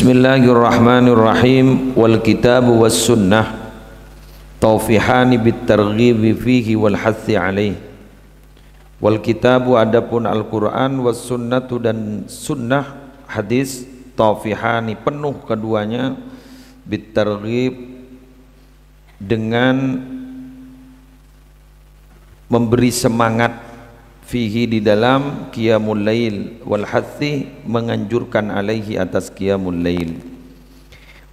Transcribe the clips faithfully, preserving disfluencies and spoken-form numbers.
Bismillahirrahmanirrahim. Wal kitabu was sunnah tawfihani bit targhibi fihi wal hassi alaih. Wal kitabu, adapun Al-Qur'an, was sunnatu, dan sunnah, hadis, tawfihani, penuh keduanya, bit targhib, dengan memberi semangat, fihi, di dalam qiyamul lail, wal hathi, menganjurkan, alaihi, atas qiyamul lail.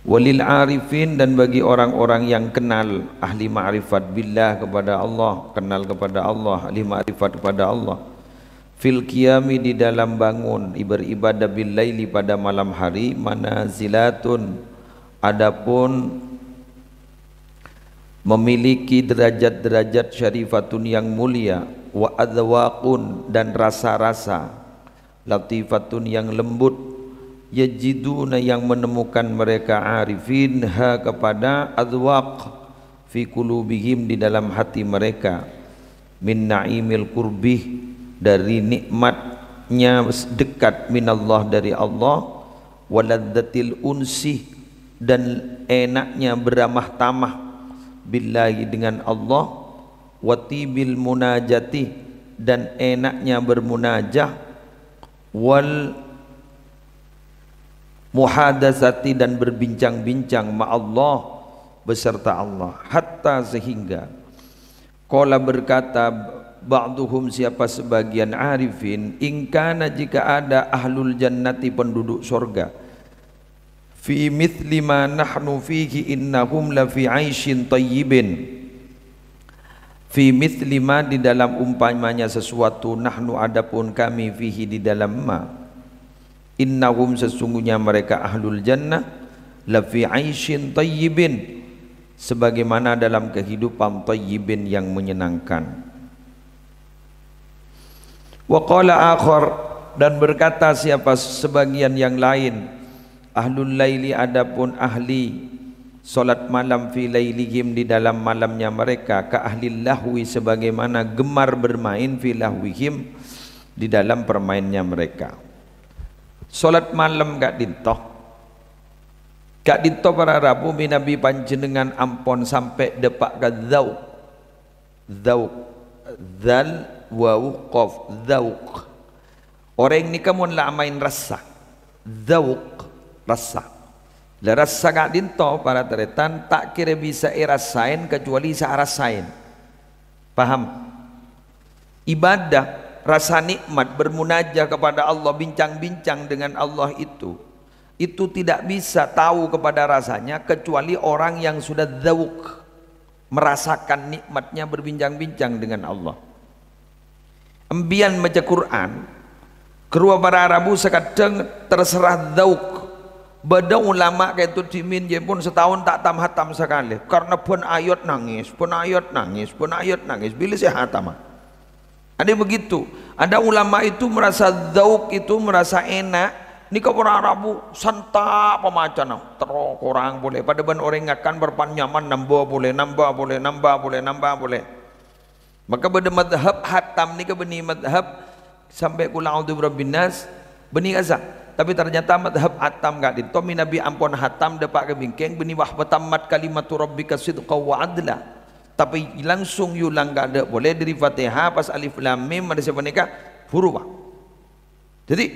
Walil arifin, dan bagi orang-orang yang kenal, ahli ma'rifat billah, kepada Allah, kenal kepada Allah, ahli ma'rifat kepada Allah, fil qiyami, di dalam bangun, beribadah, bil laili, pada malam hari, manazilatun, adapun memiliki derajat-derajat syarifatun yang mulia, wa adzwaqun, dan rasa-rasa, latifatun, yang lembut, yajiduna, yang menemukan mereka, arifin, ha, kepada adzwaq, fi qulubihim, di dalam hati mereka, min na'imil qurbih, dari nikmatnya dekat, minallah, dari Allah, waladzatil unsi, dan enaknya beramah tamah, billahi, dengan Allah, watibil munajati, dan enaknya bermunajah, wal muhadasati, dan berbincang-bincang, ma'allah, beserta Allah, hatta, sehingga, qala, berkata, ba'duhum, siapa sebagian arifin, in kana, jika ada, ahlul jannati, penduduk sorga, fi mithli ma nahnu fihi, innahum lafi aisyin thayyibin, fi mithli ma, di dalam umpamanya sesuatu, nahnu, adapun kami, fihi, di dalam ma, innahum, sesungguhnya mereka, ahlul jannah, lafi aisyin thayyibin, sebagaimana dalam kehidupan thayyibin, yang menyenangkan. Wa qala akhar, dan berkata siapa sebagian yang lain, ahlul laili, adapun ahli salat malam, fi lailihim, di dalam malamnya mereka, ka ahli lahwi, sebagaimana gemar bermain, fi lahwihim, di dalam permainnya mereka. Salat malam ka'dinto. Ka'dinto para rabu, manabi panjennengan ampon sampe' dâpa' ka dzauq. Dzauq. Dzal, waw, qaf. Dzauq. Orèng nèka mon la amaèn rassa. Dzauq, rassa. La rassa ka'dinto, para tarètan, ta' kèra bisa èrassa'è kajhâbhâ sè arassa'è. Paham? Ibadah, rasa nikmat, bermunajah kepada Allah, bincang-bincang dengan Allah itu, itu tidak bisa tahu kepada rasanya kecuali orang yang sudah dzauq, merasakan nikmatnya berbincang-bincang dengan Allah. Embiyan maca Qur'an, ghâruwa para rabu sakadhâng terserah dzauq. Bâdâ ulama ka'dinto dhimèn, jâ pon sataon ta' tam-hatam sakalè. Karena bân ayat nangès, bân ayat nangès, bân ayat nangès. Bilâ sè hatama. Ada begitu. Ada ulama itu merasa dzauq itu, merasa enak. Nèka para rabu santa' pamacana. Terro korang polè. Padâ bân orèng ngakan bâr pan nyaman nambâ polè, nambâ polè, nambâ polè, nambâ polè. Maka bâdâ madhab hatam nèka bânnè madhab sampai qul a'udzu birabbin nas, bânnè kassa'. Tapi ternyata madhab hatam ka'dinto manabi ampon hatam dâpa' ka bingkèng bânnè wa tammat kalimatu rabbika sidqan wa adla. Tapi langsung èyulang ka'dâ' polè dâri Fatihah pas Alif Lam Mim, marè sapanèka buru, Pak. Jadi,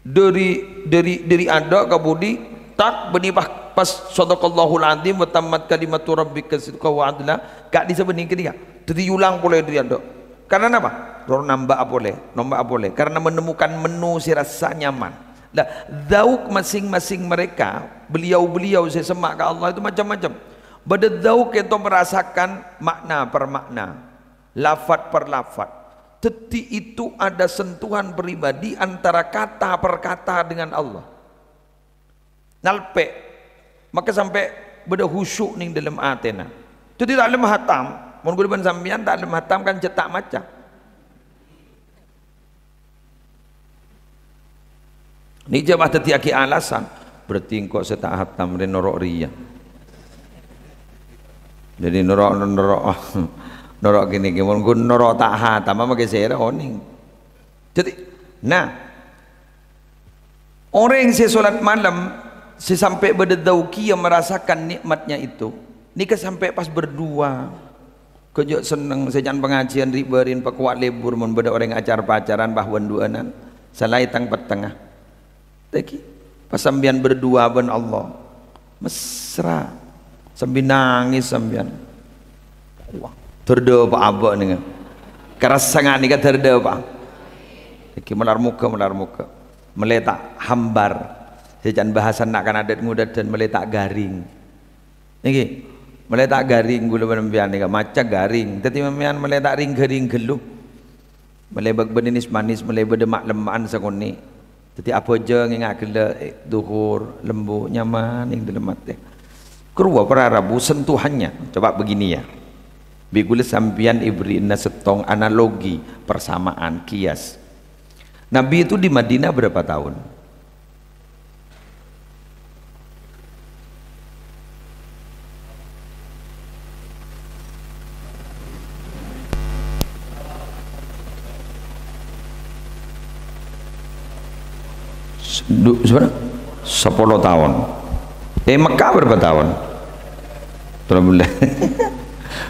dâri, dâri, dâri adâ' ka budi, tak, bânnè pas, pas sadaqallahul adzim wa tammat kalimatu rabbika sidqan wa adla, ka'dissa bânnè kènèka. Dâddhi èyulang polè dâri adâ'. Karena napa? Ro nambâ'â polè, nambâ'â polè. Karena menemukan menu sè rassa nyaman. Lah, dzauq masing-masing mereka, beliau-beliau sè semma' ka Allah itu macam-macam. Bâdâ dzauq itu merasakan makna per makna. Lafat per lafat. Dâddhi itu ada sentuhan pribadi antara kata per kata dengan Allah. Nalpè'. Maka sampè' bâdâ khusyuk neng dâlem atèna. Dâddhi ta' lem hatam. Mon ghulâ bân sampèyan ta' lem hatam kan cè' ta' maca. Nèka jhâ' pas dhâddhiyâghi alasan, berarti engko' sè ta' hatam rè noro' rèya. Jadi noro', noro', noro' kènè-kènè, mon ghun noro' ta' hatam, apa kè sèra onèng. Jadi, nah, orèng sè salat malem, Sè sampè' bâdâ dzauqiyah merasakan nikmatnya itu, nèka sampè' pas berdua. Ghâjâ' senneng, sè can pangajiân ri'-bâri'ân pakowa' lebur mon bâdâ orèng acar-pacaran, pas wan-du'ânan, salaèn tang-pettengnga. Tèkè, pas sampèyan berdua bân Allah, mesra, sambi nangès sampèyan. Wah, dâr dâpa' abâ' nènga. Karassangan nèka dâr dâpa'. Tèkè, malar moghâ, malar moghâ. Mèlè ta' hambar. Sè can bhâsana na'-kana' dât-ngodâdhân, mèlè ta' garing. Nèkè, mèlè ta' garing ghulâ bân sampèyan nèka, maca garing. Dâddhi sampèyan mèlè ta' ring-ghâring ghâllu. Mèlè bâk bâdâ nès-manès, mèlè bâdâ ma'-lemma'an sakonè'. Dâddhi abhâjâng ènga' ghellâ', eh, dhuhur, lembu, nyaman neng dâlem atè. Karowa para rabu sentuhannya. Coba begini ya. Bi' ghulâ sampèyan èberri'ana sèttong analogi, persamaan, kias. Nabi itu di Madinah berapa tahun? Du-, sabârâ? Sapolo taon. È Mekkah berapa taon? Terus boleh.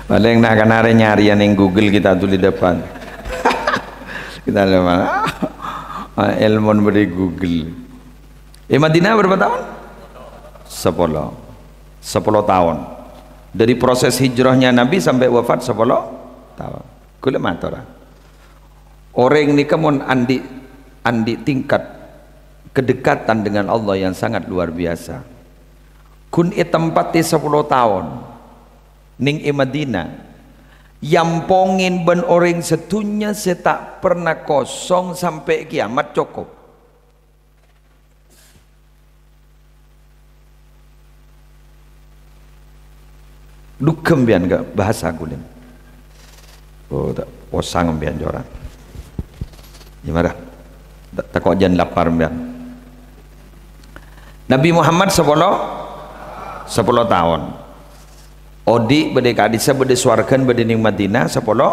Palèng na'-kana' rè nyarèya neng Google kita tulis depan. Kita lihat mana? Ah, èlmo bâdâ è Google. È Madinah berapa taon? Sapolo. Sapolo taon. Dari proses hijrahnya Nabi sampai wafat sapolo taon. Ghulâ mator. Orèng nèka mon andi', andi' tingkat kedekatan dengan Allah yang sangat luar biasa. Ghun ètempatè sapolo taon neng è Madinah, èampongè bân orèng sadhunnya sè ta' pernah kosong sampè' kiamat, cokop. Dugghâ sampèyan ka bhâsa ghulâ. Oh, ta' posang sampèyan, cora. Gimana? Ta', tako' jân lapar sampèyan. Nabi Muhammad sapolo, sapolo taon. Odi' bâdâ è ka'dissa, bâdâ sowarghâna, bâdâ neng Madinah, sapolo.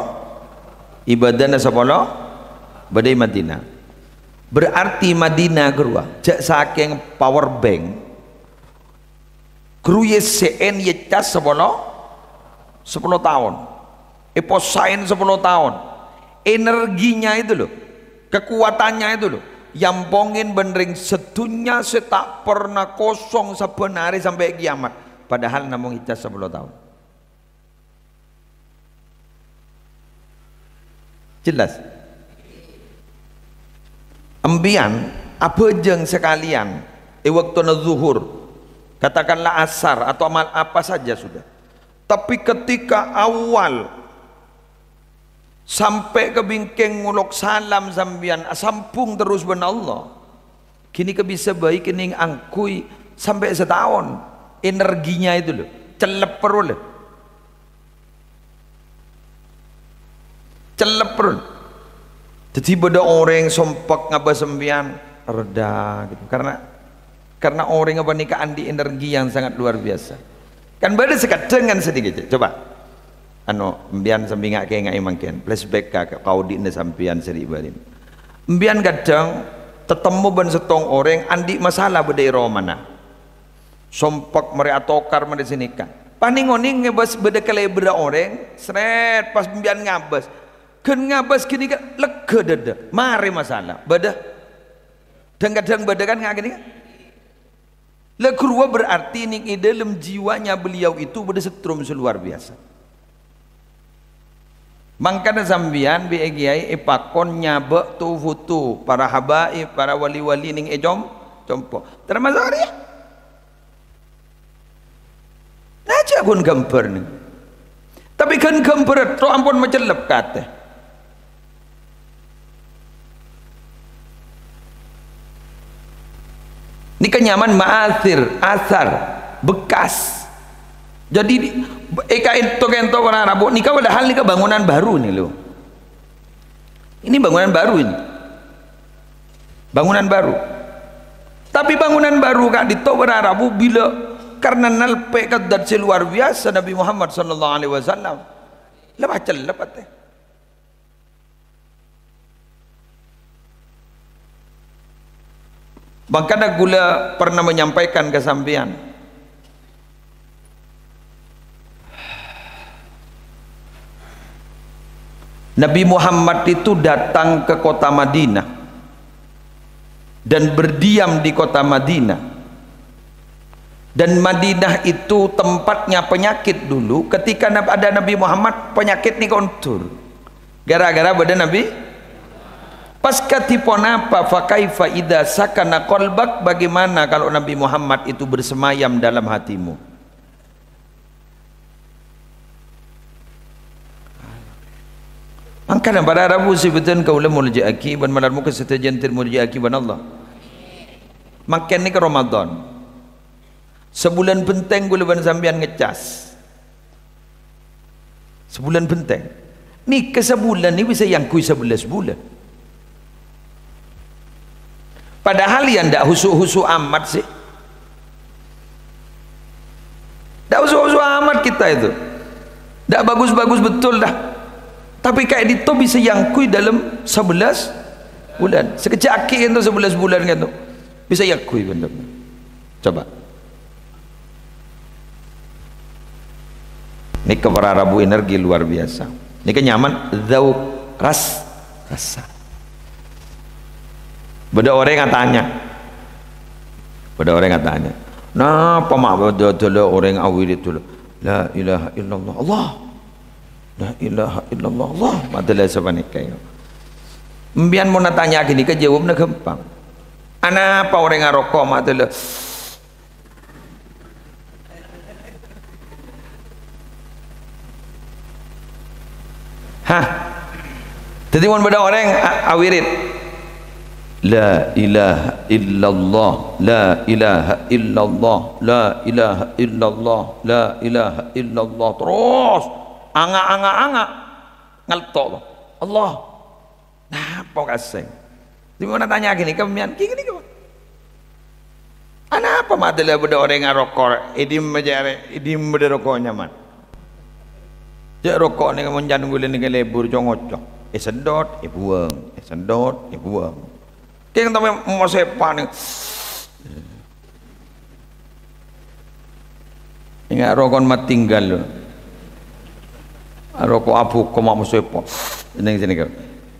Ibâdâna sapolo, bâdâ è Madinah. Berarti Madinah ghâruwa jhâ' sakèng power bank, ghâruwa èssè'è ècas sapolo, sapolo taon. Èposaè sapolo taon. Energinya itu loh, kekuatannya itu loh, èampongè bân rèng sadhunnya sè ta' pernah kosong sabbhân arè sampè' kiamat. Padahal namong ècas sapolo taon. Jelas? Empèyan abhâjâng sakalèyan è bâktona zuhur, katakanlah asar atau amal apa saja sudah. Tapè ketika awal sampè' ka bingkèng ngolok salam sampèyan asambhung terros bân Allah, ghânèka bisa bhâi kènèng angghuy sampè' sataon. Energinya itu loh, cellep terros loh. Cellep terros. Dhâddhi bâdâ orèng sompek ngabâs sampèyan, reda gitu. Karena, karena orèng panèka andi' energi yang sangat luar biasa. Kan bâdâ sè kadhâng kan sedikit, coba. Anu, sampèyan sambi nga'-kènga'è mangkèn, flashback ka, ka odi'na sampèyan sè ri'-bâri'na. Sampèyan kadhâng tatemmo bân sèttong orèng andi' masalah bâdâ è romana. Sompek marè atokar marè sanèka. Pas neng-onèng ngabâs bâdâ kalèbèrra orèng, srèt, pas sampèyan ngabâs. Ghân ngabâs ghânèka lega dâdâ, marè masalah. Bâdâ. Dhâng-kadhâng bâdâ kan nga' ghânèka? La ghâruwa berarti neng è dâlem jiwanya beliau itu bâdâ setrum sè luar biasa. Mangkana sampèyan bi' è kèyaè èpakon nyabâ' tu-foto para habaib, para wali-wali neng è com-, compo'. Termasuk arèya. Nah, jhâ' ghun ghâmbhâr nèng. Tapè ghân ghâmbhâr tok ampon macellep ka atè. Nèka nyamana ma'athir, asar, bekas. Jadi, è ka'dinto-ka'dinto para rabu nèka padahal nèka bangunan baru ini, loh. Ini bangunan baru ini. Bangunan baru. Tapè bangunan baru ka'dinto para rabu bilâ karena nalpè' ka zat sè luar biasa Nabi Muhammad sallallahu alaihi wasallam. La macellep atè. Mangkana ghulâ pernah menyampaikan ka sampèyan, Nabi Muhammad itu datang ke kota Madinah dan berdiam di kota Madinah. Dan Madinah itu tempatnya penyakit dulu. Ketika Nab-, ada Nabi Muhammad, penyakit nèka ondur. Gara-gara bâdâ Nabi. Pas kadhi ponapa, "Fa kaifa idza sakana qalbak?" Bagaimana kalau Nabi Muhammad itu bersemayam dalam hatimu? Mangkana para rabu sè bhâdhân kaulâ molja'aghi bân malar moghâ sadhâjâna èmolja'aghi bân Allah. Mangkèn nèka Ramadan. Sabulân bhenteng ghulâ bân sampèyan ngecas. Sabulân bhenteng. Nèka sabulân nèka bisa èangghuy sabellâs bulân. Padahal ya ndak husu'-husu' amat sih. Ndak husu'-husu' amat kita itu. Ndak bagus-bagus betul dah. Tapi ka'dinto bisa èangghuy dalam sabellâs bulân. Sakejjhâ' aghi' ento sabellâs bulân kan tuh. Bisa èangghuy bhender. Coba. Nèka para rabu energi luar biasa. Nèka nyaman, dzauq, ras-, rasa. Bâdâ orèng atanya. Bâdâ orèng atanya. "Napa ma' bâdâ dâlâ orèng awirid dâlâ? La ilaha illallah. Allah. La ilaha illallah. Allah." Madâlâ sapanèka. Empèyan mon atanya ghânèka jâwâbbhâ ghâmpang. "Anapa orèng aroko' ma' dâlâ?" Hah? Dhâddhi mon bâdâ orèng a-, awirid, "La ilaha illallah, la ilaha illallah, la ilaha illallah, la ilaha illallah," terros anga', anga', anga', ngalto', Allah. Napa kasèng? Dimana tanya ghânèka, mèyan, ghi ghânèka, Pak. Anapa ma' dâlâ bâdâ orèng aroko'? È dimma jârèya, è dimma bâdâ roko' nyaman? Jâ' roko' nèka mon can ghulâ nèka lebur, co-ngoco. Èsendot, èbuwâng, èsendot, èbuwâng. Kèng tapè mosèpa nèng. Enga' roko' matinggal. Roko' abu koma musopo. Neng sini ka.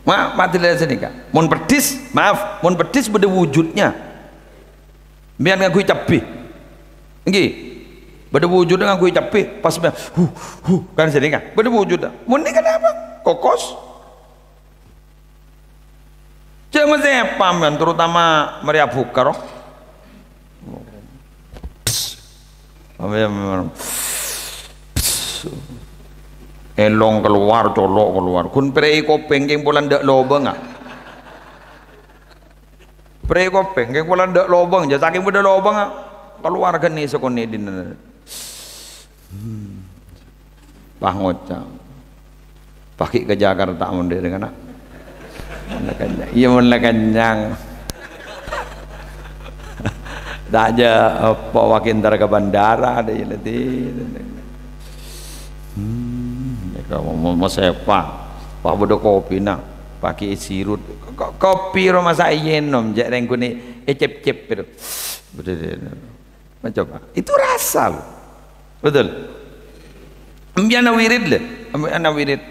Ma, ma dilihat sini ka. Mon pedis, maaf, mon pedis bâdâ wujudnya. Mbiyan ngangghuy cabbhi. Ngghi. Bâdâ wujudnya ngangghuy cabbhi. Pas mbiyan, huh, huh, kan sini ka. Bâdâ wujudnya. Mon ini kenapa? Kokos. Jhâ' masè pamèn, terutama marè abhukar, oh. Pamèn, elong keluar, colo' keluar. Ghun pèrè'è kopèng, kèng pola endâ' lobângnga. Pèrè'è kopèng, kèng pola endâ' lobâng. Jhâ' sakèng bâdâ lobângnga, keluar ghâni sakonè' dinna. Hmm. Pas ngoca', "Pas ghi' ka Jakarta mon dhi' rèng ana'." Mon la kennyang. Iyâ, mon la kennyang. Ta' jhâ' apa, pas ghi' entar ka bandara, dhi', iyâ, la dhi'. Hmm, nèka mo-, mo-, mosèpa. Pas bâdâ kopina, pas ghi' èsirut. Ko-, kopi ro masa' ènom, jhâ' rèng ghun ècep-cep, gitu. Bâdâ, dhi'. Nah, coba. Itu rasa, loh. Betul? Mbiyan wirid, lho. Mbiyan wirid.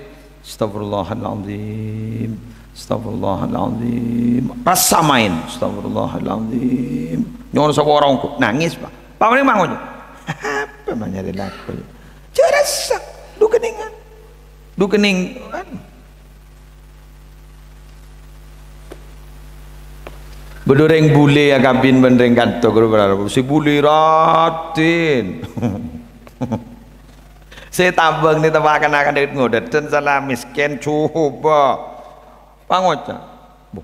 Astagfirullahaladzim. Astagfirullahaladzim. Rasa maèn. Astagfirullahaladzim. Nyo'on sapa ora engko'. Nangis, Pak. Pak, mending bangun. Apa manyarè lagu? Jhâ' rasa. Lu kenèngan. Lu kenèng, anu. Bâdâ rèng bulè akabin bân rèng kanto, ghuru para rabu. Sè bulè raddhin. Sè tabâng nè teppa' kana-kana ngodâ, dân sala mèskèn, coba. Pas ngoca'. Boh,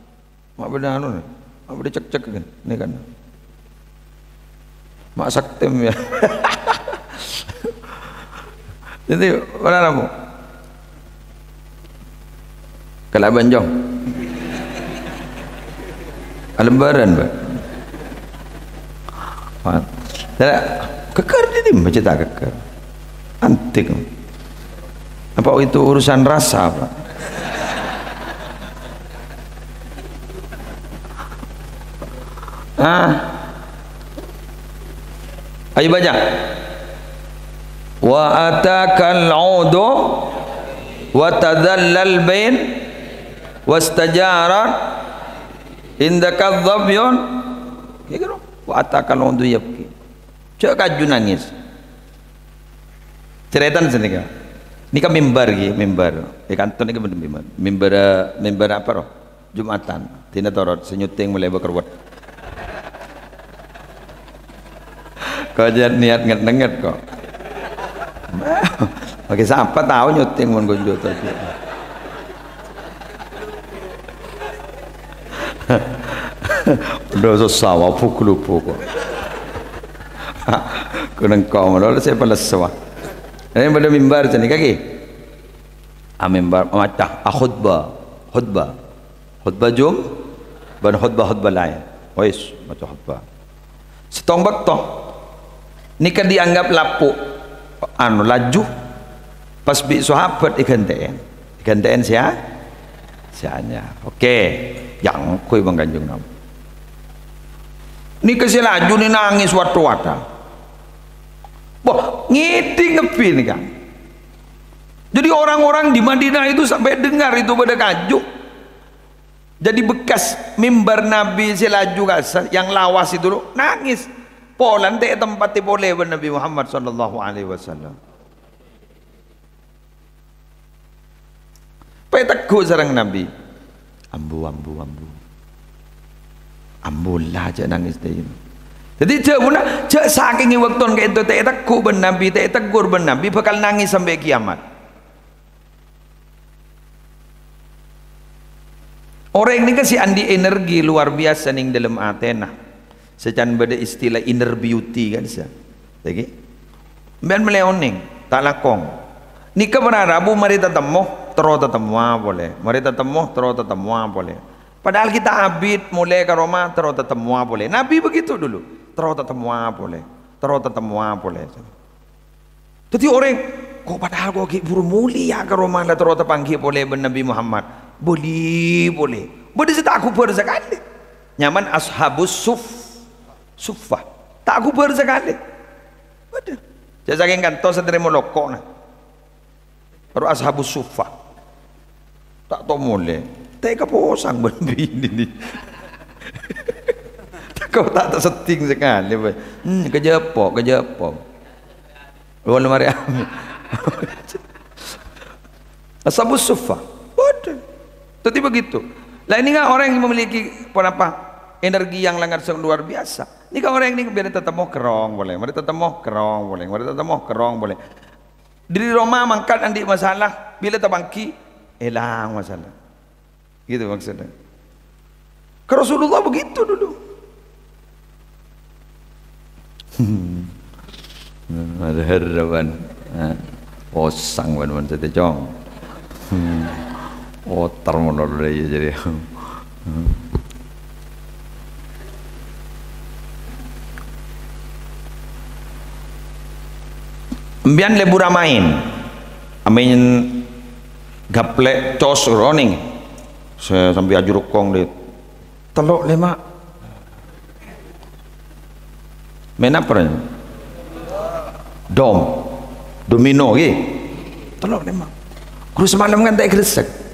ma' bâdâ anu, nè. Ma' bâdâ cek-cek, kan? Nè, kan? Ma' saktèm, yâ. Dhâddhi, para rabu. Kalabân, Jong. Kalembârân, Pak. Wah. Ghâgghâr dhâddhi, baca ta' ghâgghâr. Antik. Apa itu urusan rasa, Pak? Ah. Ayo baca. "Wa atakal 'udu wa tadhallal bain wastajarat indaka dhabyun." Kira-kira, "Wa atakal 'udu yabki." Jhâ' kaju nangès. Carètana sanèka. Nèka mimbar, ghi, mimbar. È kanto nèka bhender mimbar. Mimbar, mimbar apa, roh? Jumatan. Dina torot, sè nyuting molaè bâ' kerwet. Kok jhâ' niat nget-nenget, kok. Oke, sapa tao nyuting mon gonjo tadi. Udah susah, wa buk lupa kok. Kuneng kau malah saya pales, wah. Ini pada mimbar sini kaki. A mimbar, maca, a khutbah, khutbah. Khutbah Jum-, bân khutbah-khutbah laèn. Wis, maca khutbah. Sèttong bâkto, nèka dianggap lapo', anu, laju, pas bi' sahabat èghântè'èn. Èghântè'èn sè a-, sè anyar. Oke, jhângkoy bân Kanjeng Nabi. Nèka sè laju nè nangès wa-, wa-, wah, ngèdhing kabbhi nèka. Jadi orang-orang di Madinah itu sampai dengar itu pada kaju. Jadi bekas mimbar Nabi sè laju kasa, yang lawas itu loh, nangis. Polana ta' ètempattè polè bân Nabi Muhammad sallallahu alaihi wasallam. Ètegghu' sareng Nabi. Ambu, ambu, ambu. Ambu la jhâ' nangès, Dayu. Dhâddhi dhâbuna, jhâ' sakèng è bâktona ka'dinto ta' ètegghu' bân Nabi, ta' ètegghur bân Nabi, bhâkal nangès sampè' kiyamat. Orèng nèka sè andi' energi luar biasa neng dâlem atèna. Sè can bâdâ istilah inner beauty kan, sa-, lagi. Sampèyan mèlè onèng, ta' langkong. Nèka para rabu marè tatemmo, terro tatemmowa polè. Marè tatemmo, terro tatemmowa polè. Padahal kita abit, molè ka roma, terro tatemmowa polè. Nabi begitu dulu. Terro tatemmowa polè. Terro tatemmowa polè. Dhâddhi orèng, "Kok padahal kok ghi' buru molèya ka roma la terro tapangghi polè bân Nabi Muhammad." Bâli polè. Bâdâ sè ta' ghubâr sakalè. Nyamana Ashabus Suf-, Suffah. Ta' ghubâr sakalè. Bâdâ. Jhâ' sakèng kantos sè tarèma loko'na. Karo Ashabus Suffah. Ta' tao molè. Ta' èkaposang bân binèna. Kok ta' tasedding sakalè, bâi. Hmm, kajhâpo', kajhâpo'. Wal marè amin. Ashabus Suffah. Waduh. Jadi begitu. Lah, ini kan orang yang memiliki, apa, energi yang sangat luar biasa. Ini kan orang ini biar tatemmo kerrong polè, marè tatemmo kerrong polè, marè tatemmo kerrong polè. Dâri roma mangkat andi' masalah, bilâ tapangghi, èlang masalah. Gitu maksudnya. Ke Rasulullah begitu dulu. Ada harapan. Nah, posang bân-bân sate cong. Otar molor ya jadi. Empiyan lebur amaèn. Amaèn gaplek cos roning. Sè sambi ajurukong, Dit. Tello' lèma'. Maèn apa, Ren? Dom. Domino, ghi. Tello' lèma'. Ghuru samalem kan ta' ègressek.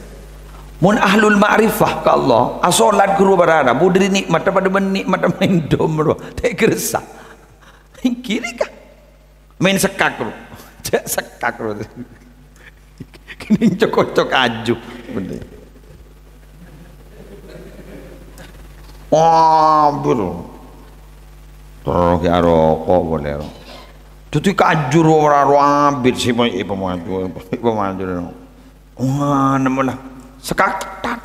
Mon ahlul ma'rifah ka Allah, asolat ghuru para rabu dâri nikmat padâ bân nikmat maèn dom, bro. Ta' ègressek. Gini kah? Maèn sekkak, bro. Jhâ' sekkak, bro. Kènèng cok-kocok aju. Bener. Wah, bro. Terus ghi' aroko' polè, bro. Dhâddhi kaju ro-, ro-, ro abit sè pa-, è pamaju, è pamaju. Wah, nemmo la. Sekatat.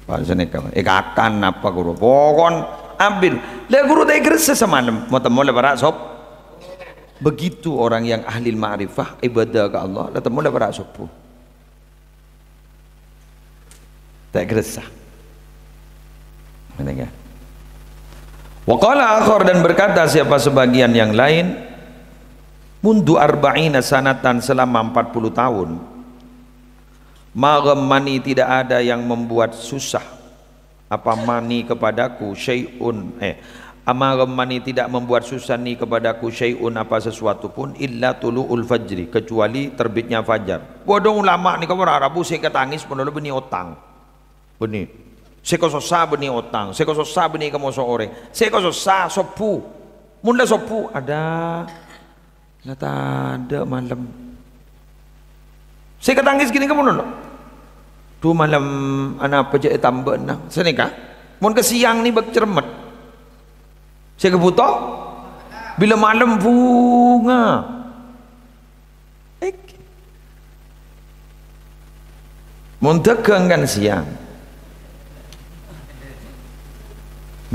Pas sanèka, èkakan apa, ghuru? Pokon abit. La, ghuru ta' ègressek samalem. Mon temmo la para' sob-, begitu orang yang ahli ma'rifah, ibadah ka Allah, la temmo la para' sobbhu. Ta' ègressek. Ngene ya. Wa qala akhar, dan berkata siapa sebagian yang lain, "Mundu arba'ina sanatan, selama empat puluh tahun, ma ghammani, tidak ada yang membuat susah, Apa mani kepadaku syai'un, eh, ama ghammani tidak membuat susah ni kepadaku syai'un apa sesuatu pun illa tulu'ul fajri, kecuali terbitnya fajar. Waduh, ulama nèka ora rabu sè katangis pon la bânnè otang. Bânnè. Sè kasossa bânnè otang, sè kasossa bânnè kamoso orèng. Sè kasossa sobbhu. Mon la sobbhu, ada. La tadâ' malem. Sè katangis ghânèka mon la. Dhu malem anapa jhâ' ètambâna. Sanèka. Mon ka sèyang nè bâk cermet. Sè kabhuto. Bilâ malem bhunga. Èk. Mon dhâghâng kan sèyang.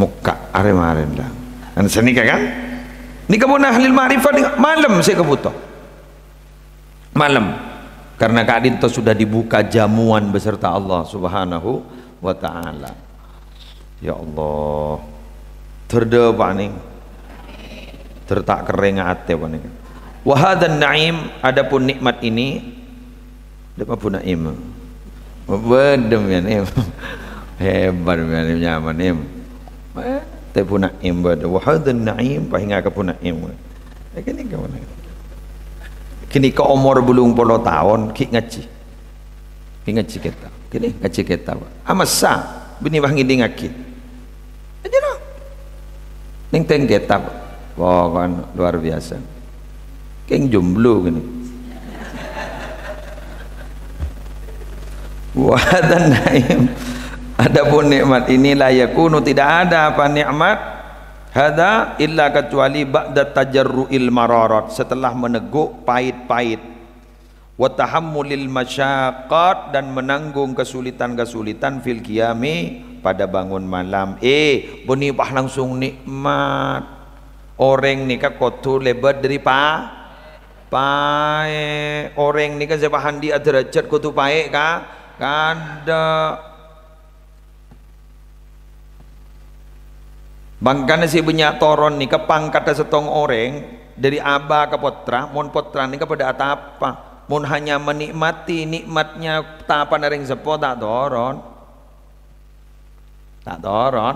Mokka' arè marèn la. Kan sanèka kan? Nèka mon ahli ma'rifat nèka malem sè kabhuto. Malem. Karena ka'dinto sudah dibuka jamuan beserta Allah Subhanahu wa Ta'ala. Ya Allah. Ter dâpa' nèng. Ter ta' kerrèng atè panèka. Wa hadzan na'im, adapun nikmat ini, dâpa' Bu Naim. Bâdâ mèyan, Im. Hebat mèyan, Im, nyaman, Im. Eh, tè Bu Naim bâdâ. Wa hadzan na'im, paènga' ka Bu Naim. Eh, kènè' ka Bu Naim. Kènè' ka omor bâllung polo taon, ghi' ngajhi. Ghi' ngajhi kètab. Kènè' ngajhi kètab. Amassa, bânnè pas ngèdingngaghi. Aja, no. Nèng tèng kètab. Pokokna luar biasa. Kèng jomblo kènè'. Wa hadzan na'im. Adapun nikmat ini la yakunu, tidak ada apa nikmat hadza illa kecuali ba'da tajarru'il mararat, setelah meneguk pahit-pahit. Wa tahammulil masyaqqat, dan menanggung kesulitan-kesulitan fil qiyami, pada bangun malam. Eh, bânnè pas langsung nikmat. Orèng nèka kodhu lèbât dâri pa-, paè'. Orèng nèka sè pahandi'â dârâjhât kodhu paè' ka-, kandhâ'. Mangkana sè bânnya' toron nèka pangkaddhâ sèttong orèng, dâri aba ka pottra, mon pottra nèka padâ atapa. Mon hanya menikmati nikmatnya tapana rèng seppo, ta' toron. Ta' toron.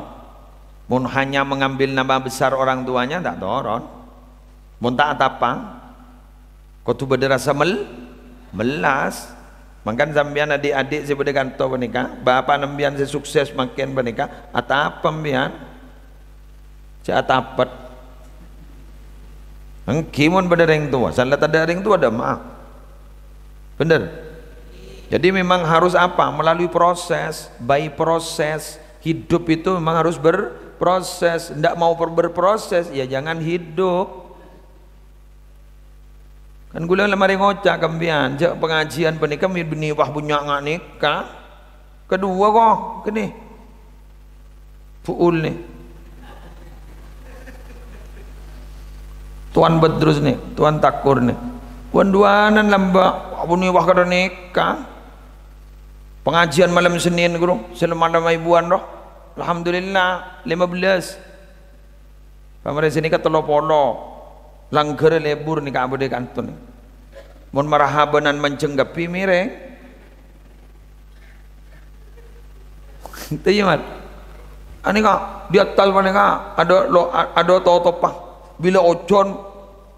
Mon hanya mengambil nama besar orang tuanya, ta' toron. Mon ta' atapang, kodhu bâdâ rasa mel-, mellas. Mangkana sampèyan adik-adik sè bâdâ kanto panèka, bapa' sampèyan sè sukses mangkèn panèka, atapa sampèyan? Jhâ' atapet. Èngghi mon bâdâ rèng towa, sala tadâ' rèng towa, dâ' emma. Bhender? Jadi memang harus apa? Melalui proses, by process. Hidup itu memang harus berproses. Ndak mau per-, berproses, ya jangan hidup. Kan kaulâ la marè ngoca' ka sampèyan, jhâ' pangajiân panèka mè' bânnè pas bânnya' nga' nèka. Kaduwâ, ko', kènè. Fu'ul nè. Tuan Badrus nè, Tuan Takur nè. Wan-duwanan lambâ', bânnè pas kadhâ' nèka. Pangajiân malem Sennèn, ghuru, sè malem èbuwân, roh. Alhamdulillah, lèma bellâs. Pamarèsè nèka tello polo, langghârrâ lebur nèka abâdâ è kanto nè. Mon marhabanan manjeng kabbhi mèrèng. Tèyè, Mat. Anèka, di attas panèka, adâ' lo-, a-, adâ' totopa. Bilâ ojhân,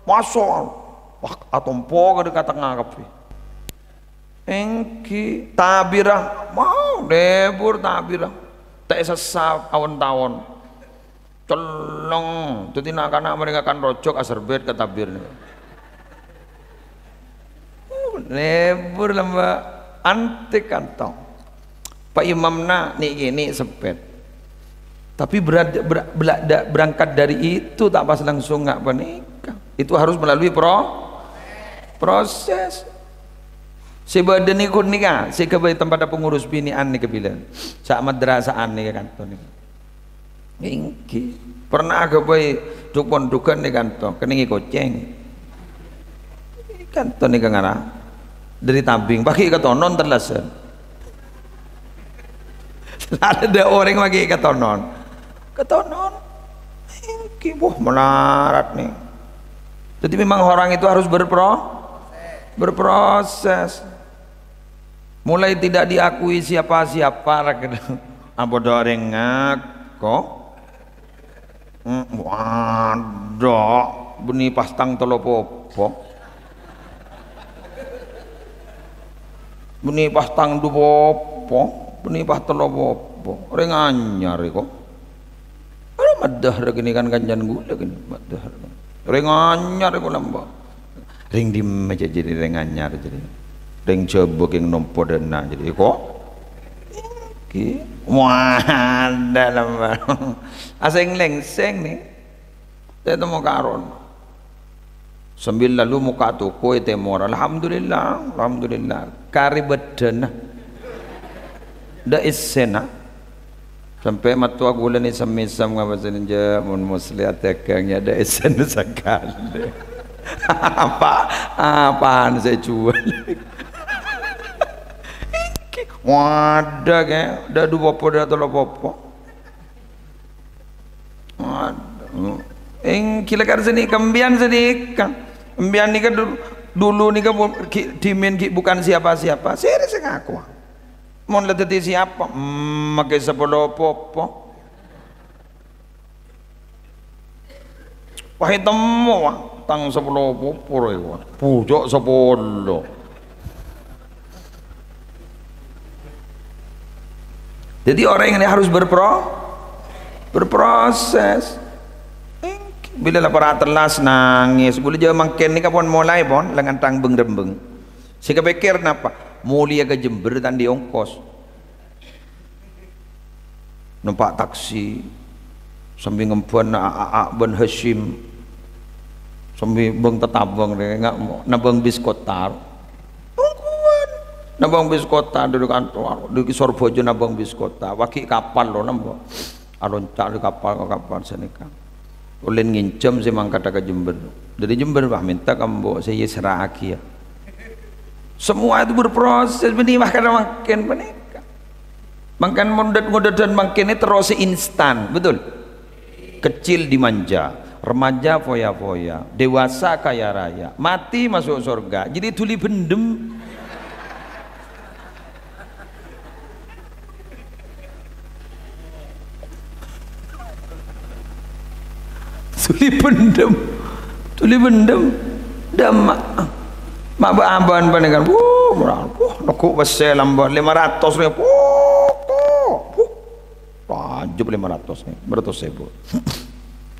maso'. Wah, atompo ka, ka tengnga kabbhi. Èngghi, tabirra, mau lebur tabirra. Ta' èsessa awon-tawon. Celleng. Dhâddhi na'-kana' marè ngakan rojhâk aserbet ka tabir nèka. Lebur lambâ' antik kantong. Pa' Imamna nè'-kènè' seppet. Tapi berad-, ber-, bela-, da-, berangkat dari itu ta' pas langsung nga' panèka. Itu harus melalui pro-, proses. Sè bâdâ nèko nèka, sè ghâbây tempat pengurus binè'an nèka bilân. Sa' madrasa'an nèka kanto nèka. Èngghi. Pernah ghâbây dhuk-pondhughân è kanto, kennengngè kocèng. Kanto nèka ngara. Dâri Tabing, paghi' katonon tellasan. Adâ' orèng paghi' katonon. Katonon. Èngghi, wah, malarat nè. Jadi memang orang itu harus berpro-, berproses. Mulai tidak diakui siapa-siapa, ra, gitu. Apa dâ' rèng ngako? Hmm, wadâ', bânnè pas tang tello popo. Bânnè pas tang du popo, bânnè pas tello popo. Rèng anyar èko. Adu, madhâr kènè kan kancana ghulâ kènè, madhâr. Rèng anyar èko lambâ'. Rèng dimma jâ-, jârèya rèng anyar jârèya? Rèng Jhâbâ kèng nompo dâna jârèya, èko? Ènggi. Wadâ' lambâ'. Asèng-lèngsèng nè. Tè temmo karon. Sambil lalu moka toko è tèmor. Alhamdulillah, alhamdulillah. Karè bâdâna. Dâ' èssèna. Sampè' mattowa ghulâ nè sem-mèsem ngabâsana, "Jhâ', mon Musleh adhâghâng, ya, dâ' èssèna sakalè." Apa, apaan sè èjhuwâl? Wadâ', kè, dâ' du popo, dâ' tello popo. Wadâ'. Ènggi la kar sanèka, empèyan sanèka. Empèyan nèka du-, dulu nèka bu-, ghi-, dhimèn ghi' bukan siapa-siapa. Sèrè sè ngakowa. Mon la dhâddhi siapa? Hmm, makè sapolo popo. Wah, ètemmo, wah. Tang sapolo popo rè, wah. Bujâk sapolo. Jadi orang ini harus berpro-, berproses. Ènggi. Bilâ la para' tellas nangès. Ghulâ jhâ' mangkèn nèka pon molaè pon, lengan tang beng-rembeng. Sè kapèkkèr napa? Molèya ka Jember ta' andi' ongkos. Nompa' taksi, sambi ngembhân a-, a-, a-, bân Hasyim, sambi bâng-tatabâng rè, nga-, nabâng bis kota. Ongkowan. Nabâng bis kota dâri kantor, dâri Sorbhâjâ nabâng bis kota. Wagi kapal lo nambâ. Alonca' dâri kapal ka kapal sanèka. Ollèn ngènjhâm sè mangkaddhâ ka Jember. Dâri Jember, wah, mènta ka embu' sè èsèrra'aghiyâ. Semua itu berproses, bânnè mangkana mangkèn panèka. Mangkana ngodâ-, ngodâdhân mangkèn terro sè instan, betul? Kecil dimanja, remaja foya-foya, dewasa kaya raya, mati masuk surga, jadi dhuli bhendhem. Dhuli bhendhem. Dhuli bhendhem. Dâ' emma'. Ma' bân-abân panèka. Wuh, mara. Wuh, neggu' pèssè lambâ' lèma ratos rèbu. Wuh, wuh. Wajib lèma ratos nè. Lèma ratos èbu.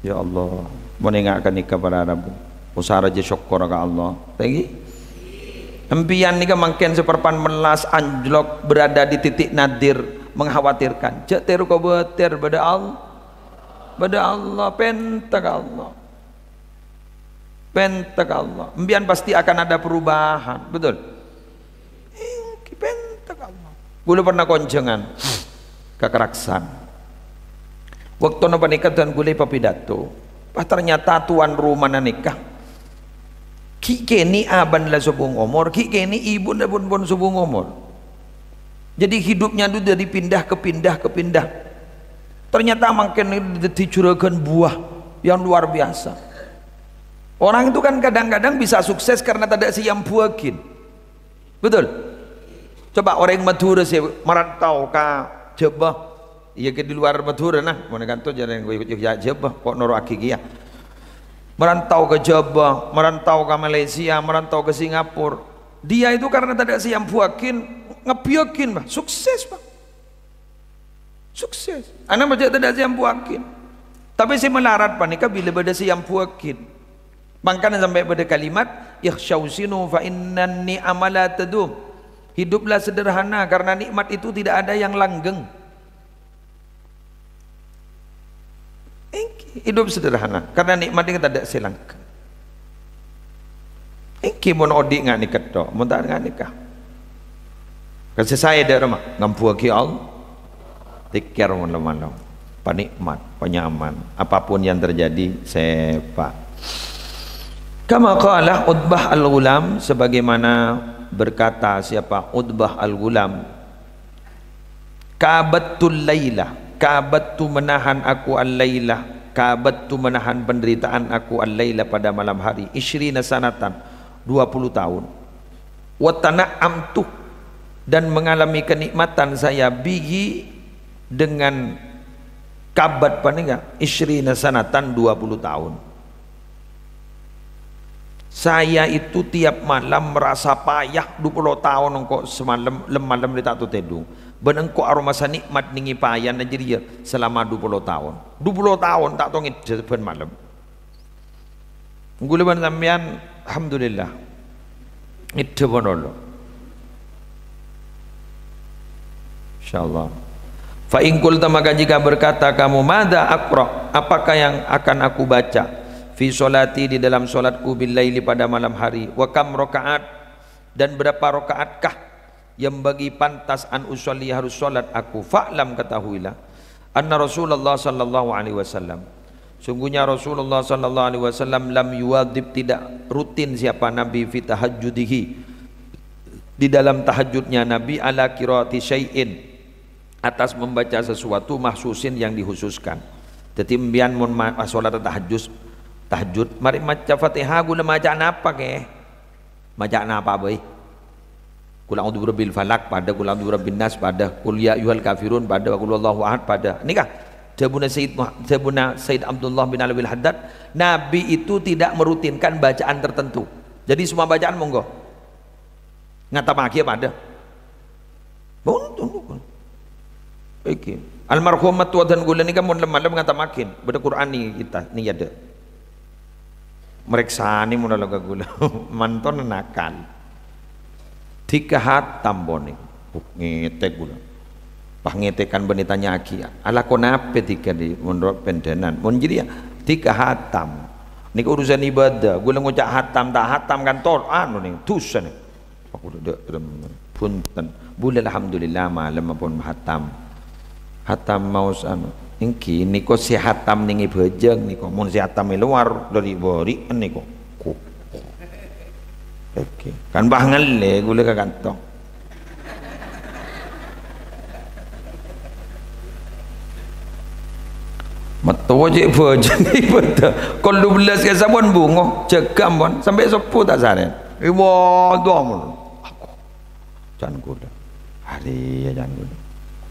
Ya Allah. Mon enga' ghânèka para rabu. Usaha rajâ sokkor ka Allah. Thank you. Empèyan nèka mangkèn saparpan mellas anjlok, berada di titik nadir, mengkhawatirkan. Jhâ' tèro kobâtèr, bâdâ Al-, bâdâ Allah, pènta ka Allah. Pènta ka Allah. Empèyan pasti akan ada perubahan, betul? Ènggi, pènta ka Allah. Ghulâ pernah konjhângan ka Karaksan. Bâktona panèka dhân ghulâ èpapidato. Wah, ternyata tuan rumana nèka ghi' kènè' abâ'na la sobung omor, ghi' kènè' ibuna pon-pon sobung omor. Jadi hidupnya itu dari pindah ke pindah ke pindah. Ternyata mangkèn dhâddhi juragan buah yang luar biasa. Orang itu kan kadang-kadang bisa sukses karena tadâ' sè èambuwâghi. Betul? Coba orèng Madhurâ sè merantau ka Jhâbâ. Iyâ, kè di luar Madhurâ, nah. Mon è kanto jhâ' rèng Yogyakarta, Jhâbâ, ko' noro'aghi kèya. Merantau ke Jhâbâ, merantau ke Malaysia, merantau ke Singapura. Dia itu karena tadâ' sè èambuwâghi, ngabbhiyâghi, Pak. Sukses, Pak. Sukses. Ana' bâjâ tadâ' sè èambuwâghi. Tapè sè malarat panèka bilâ bâdâ sè èambuwâghi. Mangkana sampè' bâdâ kalimat, "Ikhsyaw zinu fa innan ni'ama la tadum." Hiduplah sederhana, karena nikmat itu tidak ada yang langgeng. Ènggi, hidup sederhana, karena nikmat itu tadâ' sè langgeng. Ènggi mon odi' nga' nèka tok, mon ta' nga' nèka. Kasè saè dâ' remma, ngambuwâghi Allah. Tèkkèr mon la-, malem. Panikmat, panyaman. Apapun yang terjadi, sèpa'. Kama qala Utbah Al-Ghulam, sebagaimana berkata siapa Utbah Al-Ghulam, "Kabattul laila, kabattu menahan aku al-laila, kabattu menahan penderitaan aku al-laila pada malam hari, isyrina sanatan, dua puluh tahun. Wa tana'amtu, dan mengalami kenikmatan saya bihi, dengan kabât panèka, isyrina sanatan, dua puluh tahun. Saya itu tiap malam merasa payah, dua puluh taon engko' samalem, lem-malem rè ta' tao tèdung. Bân engko' aroma'a nikmat nèngè payana jârèya selama dua puluh taon. Dua puluh taon ta' tao ngèdhâ sabbhân malem. Ghulâ bân sampèyan, alhamdulillah. Ngèdhâ pon olo. Insyaallah. Fa in qulta, maka jika berkata kamu, "Madza aqra', apakah yang akan aku baca, fi sholati, di dalam sholatku, bil laili, pada malam hari, wa kam rakaat, dan berapa rakaatkah yang bagi pantas an usolli, harus sholat aku?" Fa'lam, ketahuilah, anna Rasulullah sallallahu alaihi wasallam, sungguhnya Rasulullah sallallahu alaihi wasallam, lam yuwadzib, tidak rutin siapa Nabi, fi tahajjudihi, di dalam tahajudnya Nabi, ala qiraati syai'in, atas membaca sesuatu, mahsusin, yang dikhususkan. Dhâddhi, sampèyan mon ma-, sholat tahajud, tahajud, marè maca Fatihah, ghulâ maca napa, kè? Maca napa bhâi? Qul a'udzu birabbil falaq padâ, qul a'udzu birabbin nas padâ, qul ya ayyuhal kafirun padâ, wa qul huwallahu ahad padâ. Nèka dhâbuna Sayyid Muha-, dhâbuna Sayyid Abdullah bin Alawiyil Haddad, Nabi itu tidak merutinkan bacaan tertentu. Jadi semua bacaan monggo. Ngatamaghi padâ. Bhunten, bhunten. Iki. Almarhum mattowa dân ghulâ nèka mon lem-malem ngatamaghin. Bâdâ Qur'an nèka kita, nèka adâ'. Marèksanè mon la ka ghulâ. Manton nakal. Dhika hatam pon nèka. Buh, ngètèk ghulâ. Pas ngètèkan bânnè tanya'aghi, "Alako napè dhika di mon ro' pendhânan?" Mon jârèya, dhika hatam. Nèka urusan ibadah. Ghulâ ngoca' hatam, ta' hatam kan tor-, anu nèng, dhusa nèng. Aku duduk dalam punten. Bulâ alhamdulillah malem ampon hatam. Hatam maos anu. Èngghi nèko sè hatam nèng è bhâjâng nèko. Mon sè hatam è lowar, lari bâri'en nèko. Ko-, oke. Kan bâh ngellè ghulâ ka kantong. Mattowa cè' bhâjâng ibadah. Kol dubellâs kè sampon bungo, jâgâ ampon, sampè' sobbhu ta' sarè. Ibadah mon. Can ghulâ. Arèya can ghulâ.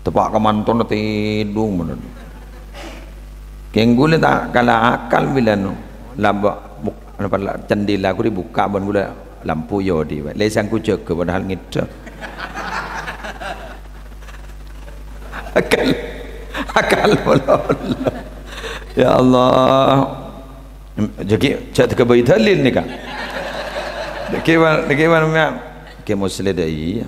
Teppa' ka mantona tèdung mon. Kèng ghulâ ta' kala akal bilân. Lamba' buk-, napa la-, candhila ghuri bukka' bân ghulâ lampu yâ odi bhâi. Lè sangko jâgâ padahal ngèdhâ. Akal. Akal molo. Ya Allah. Jâgâ, jâ' èghâbây dalil nèka. Nèka, nèka, Kè Musleh dâ' iyâ.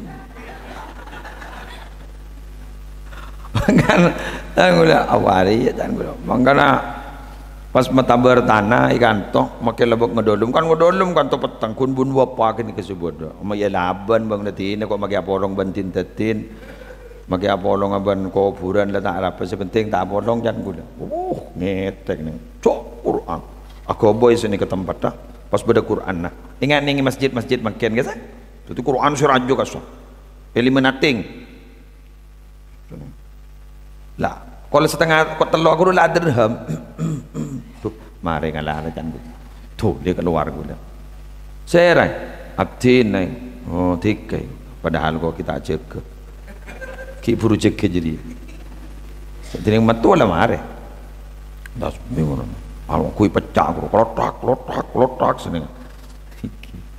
Mangkana, can ghulâ, awari yâ, can ghulâ. Mangkana, pas matabâr tana, è kanto, makè lèbât ngèdolem, kan ngèdolem kanto petteng, ghun bun bapa kènè' kè sè bâdâ. Ma' yâ labân, bân dina, ko' makè apolong bân din-dâdin. Makè apolong bân kobhurân la ta' arapa, sè penting ta' apolong, can ghulâ. Uh, ngètèk nèng. Cok, Qur'an. Aghâbây sè nèka tempat, ah. Pas bâdâ Qur'anna. Ènga' nèng masjid-masjid mangkèn, kasa? Dâddhi Qur'an sè rajâ, kasa. Èlèmènating. La, kol satengnga, ko' tello' ghuru la dirham. Duh, marè ngala can ghulâ. Dhuli kalowar ghulâ. Sèra, abdhina. Oh, dhika. Padahal ko' ghi' ta' jâgâ. Ghi' buru jâgâ jârèya. Dâddhi nèng mattowa la marè. Tasbih ngono. Alon kui pecah ghuru. Klothak, klothak, klothak sè nèng.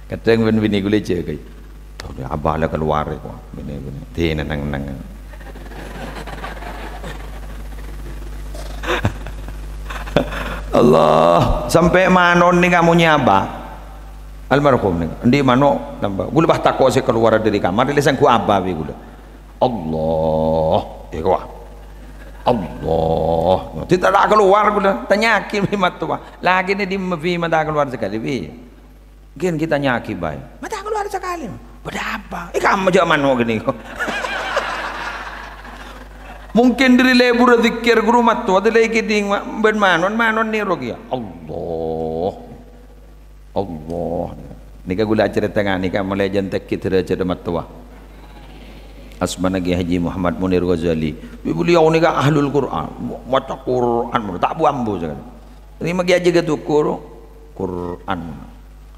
Kadhâng bân binè ghulâ jâgâ. Dhuli abâ' la kalowar ko'. Binè, binè. Dina neng-neng. Allah, sampè' mano' nèng kamu nyabâ. Almarhum nèng. Endi' mano'? Lamba'. Ghulâ pas tako' sè kalowar dâri kamar, lè sangko abâ bi ghulâ. Allah. Èko, ah. Allah. Dita' ta' kalowar ghulâ. Tanya'aghi bi mattowa. Lakèna dimma bi ma' ta' kalowar sakalè bi. Mungkin kita nyaki bae. Ma' ta' kalowar sakalè. Bâdâ apa? Eh, kamma jâ' mano' ghâniko. Mungkin dâri lebur dzikir ghuru mattowa, dâri kèdhing ma-, bân manon, manon nèro kèya. Allah. Allah. Nèka ghulâ acarèta nganèka molaè jân tèngghi dârâjhâddhâ mattowa. Asmana Kiai Haji Muhammad Munir Ghazali. Beliau nèka ahlul Qur'an. Maca Qur'an, ta' bu-ambu sakalè. Rèma kèya jâgâ toko, ro, Qur'an.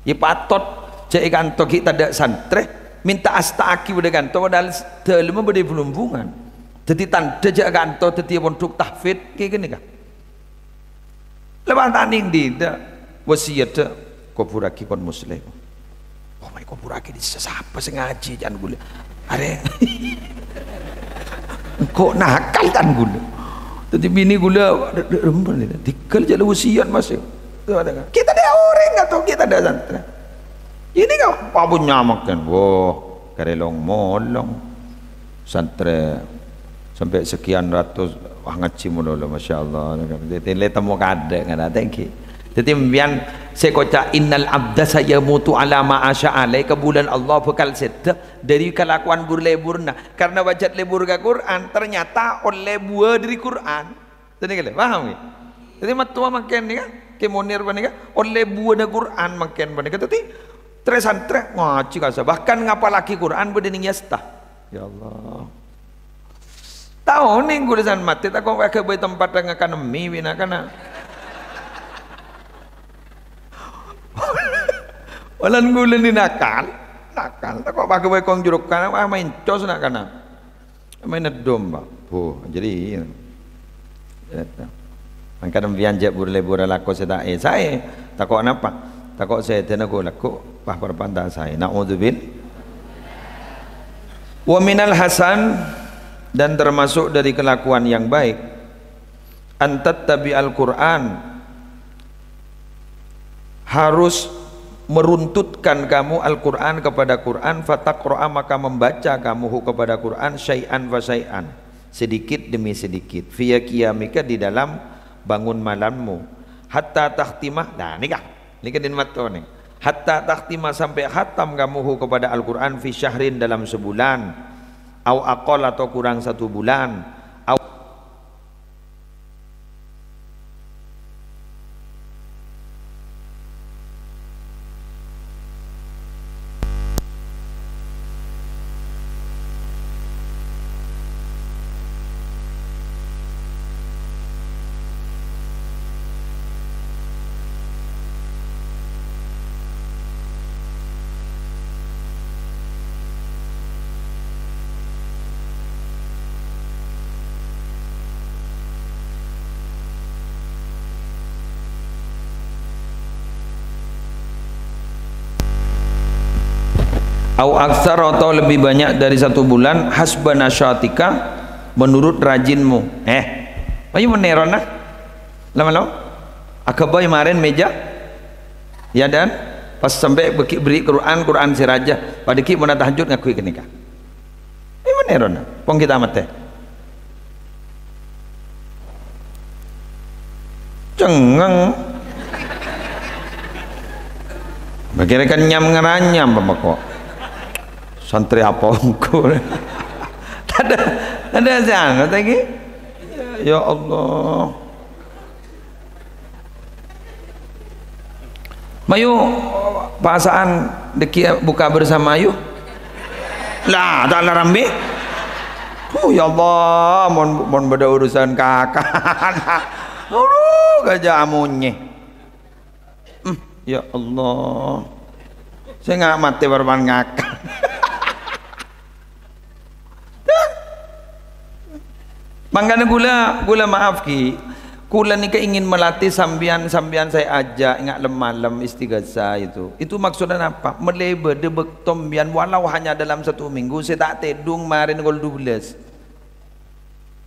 Yâ patot, jâ' è kanto ghi' tadâ' santrè, mènta asta'aghi bâdâ è kanto, padahal dâlemma bâdâ è Blumbungan. Dhâddhi tandhâ jhâ' kanto dhâddhiyâ pondhuk tahfidz, ghi ghânèka. Lèbât ta' nèng dhâ', wasiyat dhâ', kobhurraghi kon Muslim. Oh, ma' kobhurraghi dhissa', sapa sè ngajhi can ghulâ? Arè. Engko' nakal can ghulâ. Dhâddhi binè ghulâ, rembel, dhigghâl jhâ' la wasiyat, Mas. Kita dâ' orèng atau kita dâ' santrè. Ini kan apa punya makan? Wah, karelong molong. Santrè sampè' sekian ratus, wah, ngajhi malolo, masyaallah. Dhâddhi, lè temmo kadhâ' ngana tèngghi. Dhâddhi, sampèyan sè koca', "Innal abda sayamutu ala ma asya alaih," kabulâna Allah bhâkal sèdhâ dhâri kalakowan bur-lèburrâ. Karena pajhât lèbur ka Quran, ternyata ollè buwâ dhâri Quran. Tadi kali, paham ya? Jadi mattowa mangkèn nèka, Kè Munir panèka, ollè buwâna Quran mangkèn panèka. Tadi trè-santrè ngajhi kasa, bahkan ngapallaghi Quran bâdâ nèng yasta. Ya Allah. Tao nèng ghulâ san matè, tako' aghâbây tempat ngakan mi binè kana. Walan ghulâ nè nakal, nakal. Tako' aghâbây kong jhurukan, ah, maèncos na' kana. Maèn neddhom, Pak. Bu, jadi, mangkana sampèyan jhâ' bur-lèbur alako sè ta' è-, saè. Tako' napa? Tako' sèdhâna ghu-, lagghu' pas parpanta saè. Na'udzubil-, wa minal hasan, dan termasuk dari kelakuan yang baik, an tattabi'al Qur'an, harus meruntutkan kamu Al-Qur'an kepada Qur'an, fataqra'a, maka membaca kamu hu kepada Qur'an, syai'an fa syai'an, sedikit demi sedikit, fiya qiyamika, di dalam bangun malammu, hatta takhtima, nah, nèka, nèka din matto nè, hatta takhtima, sampai khatam kamu hu kepada Al-Qur'an, fi syahrin, dalam sebulan, au aqall, atau kurang satu bulan, au Au aktsar, atau lebih banyak dari satu bulan, hasba nasyatika, menurut rajinmu. Eh, ayo menèrona. Lama-lama. Aghâbây marèn mèja. Ya, dan pas sampè' bâgi bherri' Qur'an, Qur'an sè rajâ. Padâ ghi' mon tahajjud ngaghungè ghânèka. È, menèrona, pong kita matè. Cengngeng. Bâkèrè kenyam ngaranyam apa kok. Santrè apa engko'? Tadâ', tadâ' sè anu, ta' ghi? Ya Allah. Mayu, pasa'an dâgghi' buka bersama, yu. Lah, ta' la rambi. Huh, ya Allah, mon, mon bâdâ urusan kaka. Aduh, gajah amonye. Hmm, ya Allah. Sè nga' matè bârâmpan ngaka. Mangkana ghulâ, ghulâ maaf, ghi. Ghulâ nèka ingin melatih sampèyan, sampèyan saya ajak nga' lem-malem istighasa itu. Itu maksudnya apa? Mèlè bâdâ bâkto sampèyan walau hanya dalam satu minggu, sè ta' tèdung marèn kol dua belas.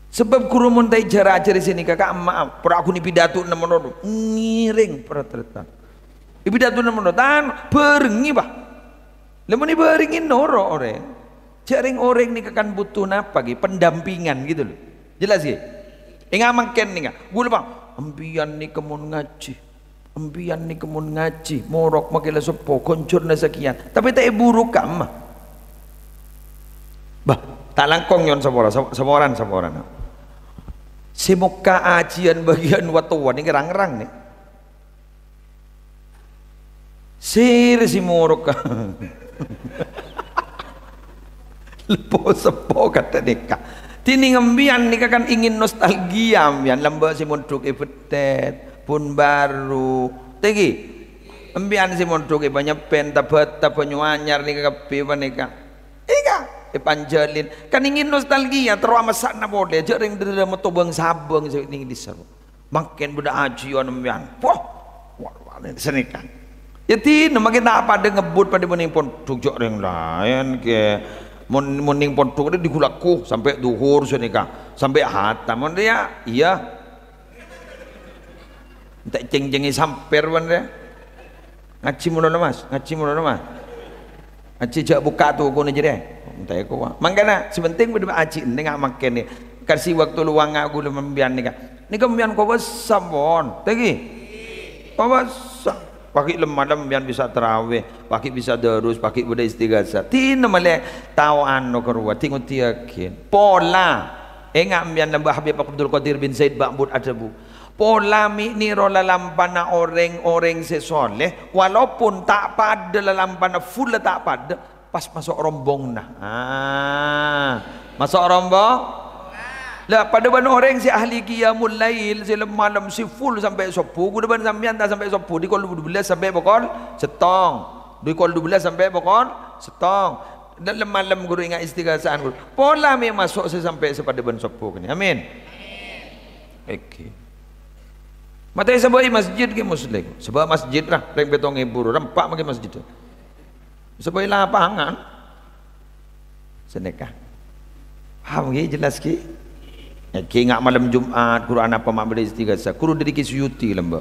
Sabâb ghuru mon ta' èjhâr-ajhâr sè nèka, ka' maaf, pora ghun èpidato nemmono, ngèrèng pratretan. Èpidato nemmono, tan, bhârengngè, bah. Lah, mon èbhârengngè noro' orèng. Jhâ' rèng-orèng nèka kan butuh napa, ghi? Pendampingan gitu loh. Jelas, ghi? Enga' mangkèn nèka. Ghulâ, Bang, empèyan nèka mon ngajhi. Empèyan nèka mon ngajhi, morok makè la seppo, ghonjhârna sakèyan. Tapè ta' èburu kamma. Bah, ta' langkong nyo'on sapora, sap-, saporan, saporan. Sè mokka ajhiyân bâgiyân wattowan nèka rang-rang nè. Sèra sè morok. Leppo seppo kadhâ' nèka. Dhinèng empèyan nèka kan ingin nostalgia, empèyan lambâ' sè mondhuk è Beddhet, Pekanbaru. Ta' ghi? Empèyan sè mondhuk è Panyebbhân, Tabata, Banyuanyar nèka kabbhi panèka. Ènga', Èpanjhâlin. Kan èngèn nostalgia, terro amessa'na polè. Jhâ' rèng dhârâ metto bâng-sabâng sè nèng dissa'. Mangkèn bâdâ ajiyân sampèyan. Wah, wah, wah, sanèka. Yâ, dinah mangkèn ta' padâ ngebbhut padâ bân nèng pondhuk, jhâ' rèng laèn kè. Mon, mon nèng pondhuk rè dighu-lagghu sampè' dhuhur sanèka, sampè' hatam. Mon rèya, iyâ. Ènta' cèng-cèngè sampèr bân rè. Ngajhi malolo, Mas, ngajhi malolo, Mas. Ngajhi jhâ' bukka' tokona jârèya. Ènta' èkowa. Mangkana, sè penting bâdâ ajhi nèng mangkèn nè. Kasih waktu luwang kaulâ sampèyan nèka. Nèka sampèyan kobâsa, pon. Tèngghi. Kobâsa. Pagi lem-malem sampèyan bisa tarawih, pagi bisa darus, pagi bâdâ istighasah. Dinah malè tao anu karowa, di-ngodiyâghi. Pola. Enga' sampèyan lambâ' Habib Abdul Qadir bin Zaid Ba'bud adhâbu, "Pola mè' nèro lalampana orèng-orèng sè soleh, walaupun ta' padâ lalampana, full ta' padâ, pas maso' rombonganna." Ah, maso' rombong. Lah, padâ bân orèng sè ahli qiyamul lail, sè lem-malem, sè full sampè' sobbhu, ghuru bân sampèyan ta' sampè' sobbhu, di pokol dubellâs sampè' pokol sèttong. Di pokol dubellâs sampè' pokol sèttong. Dâlem malem ghuru enga' istighasaan ghuru. Pola mè' maso' sè sampè' sè padâ bân sobbhu kènè. Amin. Oke. Matè sabâi masjid ghi' Muslim. Sabâ' masjid ra, rèng pètto èbu, rempa' maghi masjid. Sabâi lapangan. Sanèka. Paham ghi? Jelas ghi? Èngghi nga' malem Jum'at, ghuru anapa ma' bâdâ istighasah. Ghuru dâri Kè Suyuti lambâ'.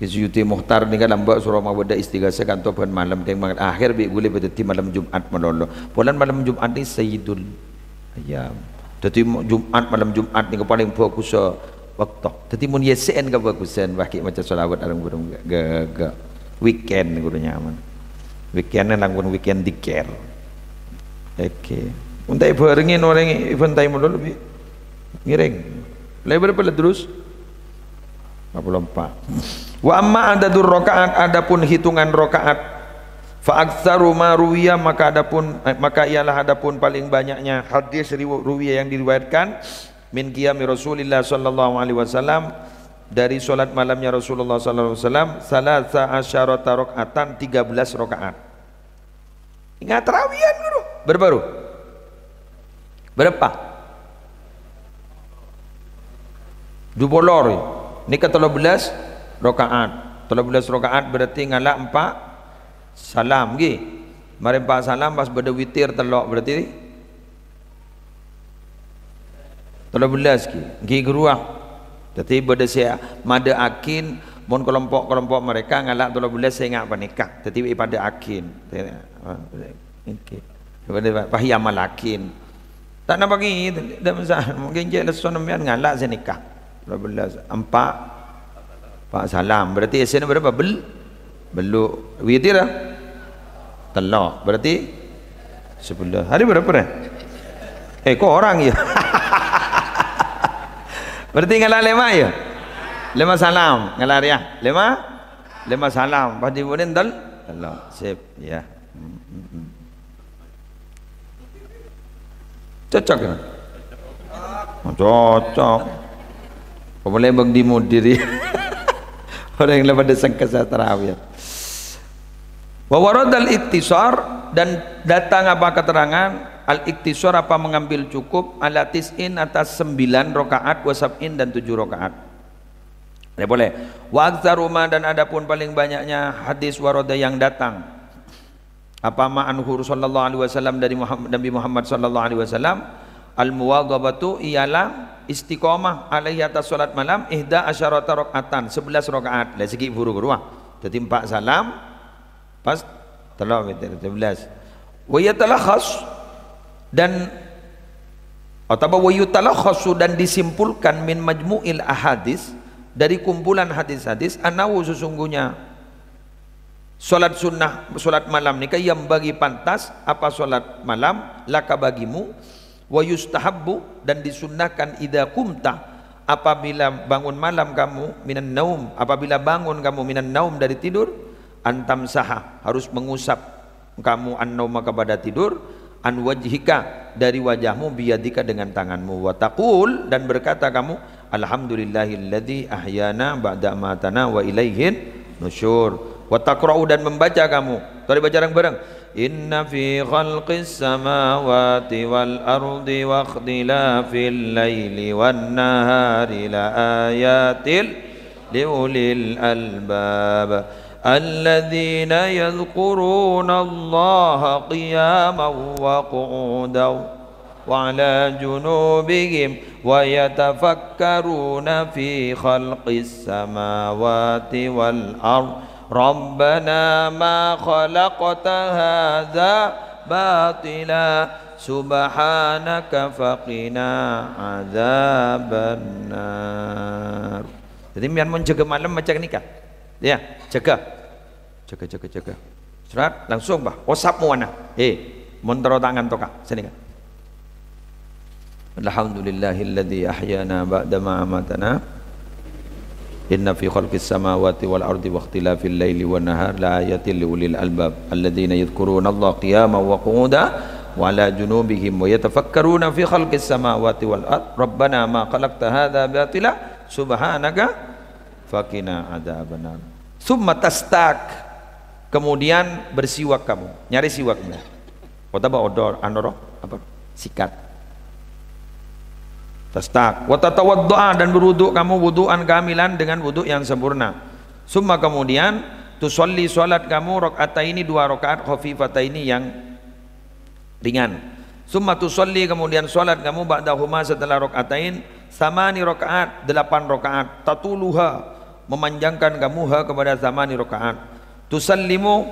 Kè Suyuti Mukhtar nèka lambâ' soro ma' bâdâ istighasah kanto bân malem kèng mangkat. Akhèr bi' ghulâ bâdâ dâddhi malem Jum'at malolo. Polana malem Jum'at nè Sayyidul Ayyam. Dâddhi mo-, Jum'at, malem Jum'at nèka palèng bhâghussa bâkto. Dâddhi mon Y S N kabhâghusân, wah ghi' maca shalawat areng-bareng ga-, ga-, ga-, weekend ghuru nyaman. Weekend nè langkong weekend dzikir. Oke. Ènta' èbhârengè orèng èbhântai malolo bi'. Ngèrèng. Lèbâr pala terros. Empat puluh empat. Wa amma adadur rakaat, adapun hitungan rakaat, fa aktsaru ma ruwiya, maka adapun, eh, maka ialah adapun paling banyaknya hadis riwa-, ruwiya yang diriwayatkan, min qiyami Rasulillah sallallahu alaihi wasallam, dari salat malamnya Rasulullah sallallahu alaihi wasallam, salasa asyarata rakaatan, tiga belas rakaat. Ingat tarawihan, ghuru. Berapa, ghuru? Berapa? Dua puluh, ghuru. Nèka tello bellâs rakaat. Tello bellâs rakaat berarti ngala' empa' salam, ghi. Marè empa' salam pas bâdâ witir tello', berarti Tello bellâs ghi, ghi ghâruwa. Dâddhi bâdâ sè madâ'aghin, mon kelompok-kelompok mereka ngala' tello bellâs sè nga' panèka. Dâddhi èpadâ'aghin. Oke. Bâdâ pahiyamalaghin. Ta' napa ghi, ta' masa-, mungkin cè' lesso sampèyan ngala' sè nèka. Tello bellâs, empa', empa' salam. Berarti essèna berapa? Bel-, Bellu'. Witir, ya? Tello'. Berarti sebelas. Hari berapa, ya? Eh, kok orang, ya? Berarti ngala' lèma', ya? Lèma' salam. Ngala' rèya. Lèma'? Lèma' salam. Pas dibunyiin tel-, tello'. Sip, ya. Hmm, hmm, hmm. Cocok, ya? Oh, cocok. Apa lè bâng di mudir, ya? Orèng la padâ sengkessa tarawih. Wa waradal iktisar, dan datang apa keterangan al-iktisar apa mengambil cukup ala tis'in atas sembilan rakaat wa sab'in dan tujuh rakaat. Lè polè. Wa aktsaru ma, dan adapun paling banyaknya hadis warada yang datang. Apa ma anhu sallallahu alaihi wasallam dari Muhammad, Nabi Muhammad sallallahu alaihi wasallam, al-muwadhabatu ialah istiqomah alaihi atas salat malam ihda asyarata rakaatan, sebelas rakaat. Lah, sè ghi' buru-buru, ah. Dâddhi empa' salam, pas tello' witir, sebelas. Wa yatalakhas, dan, otabâ wa yutalakhasu, dan disimpulkan min majmu'il ahadits, dari kumpulan hadis-hadis, annahu, sesungguhnya Salat sunnah, salat malam nèka yang bagi pantas apa salat malam laka bagimu, wa yustahabbu, dan disunnahkan, idza qumta, apabila bangun malam kamu, minan naum, apabila bangun kamu, minan naum, dari tidur, antamsaha, harus mengusap kamu an-nauma, kepada tidur, an wajhika, dari wajahmu, biyadika, dengan tanganmu, wa taqul, dan berkata kamu, "Alhamdulillahilladzi ahyana ba'da amatana wa ilaihin nusyur." Wa taqra'u, dan membaca kamu, Mari baca reng-bareng. Inna fi khalqis samawati wal ardi wa ikhtilafil laili wan nahari la ayatil li ulil albab. Alladzina yadzkurunallaha qiyaman wa qu'udan wa 'ala junubihim wa yatafakkaruna fi khalqis samawati wal ard. Rabbana ma khalaqta hadza batila. Subhanaka faqina adzabannar. Jadi, mbiyan mon jâgâ malem maca nèka. Ya, jâgâ. Jâgâ, jâgâ, jâgâ. Surat, langsung, bah. Osap mowana. Eh, mon terro ta' ngantoka. Sini, kan. Alhamdulillahilladzi ahyana ba'da ma amatana. Inna fi khalqis samawati wal ardi wa ikhtilafil laili wan nahar la ayatil li ulil albab. Alladzina yadzkurunallaha qiyaman wa qu'udan wa 'ala junubihim wa yatafakkaruna fi khalqis samawati wal ard. Rabbana ma khalaqta hadza batila. Subhanaka faqina adzabannar. Tsumma tastaq. Kemudian bersiwak kamu. Nyarè siwak. Otabâ odor, anu, roh, apa? Sikat. Tastaq. Wa tatawadda'a, dan berwudu kamu wudu'an kamilan, dengan wudu yang sempurna. Tsumma, kemudian, tusolli, sholat kamu, rok'ataini, dua rakaat, khafifataini, yang ringan. Tsumma tusolli, kemudian sholat kamu, ba'dahuma, setelah rok'atain, tsamani rakaat, delapan rakaat, tatuluha, memanjangkan kamu, ha, kepada tsamani rakaat. Tusallimu,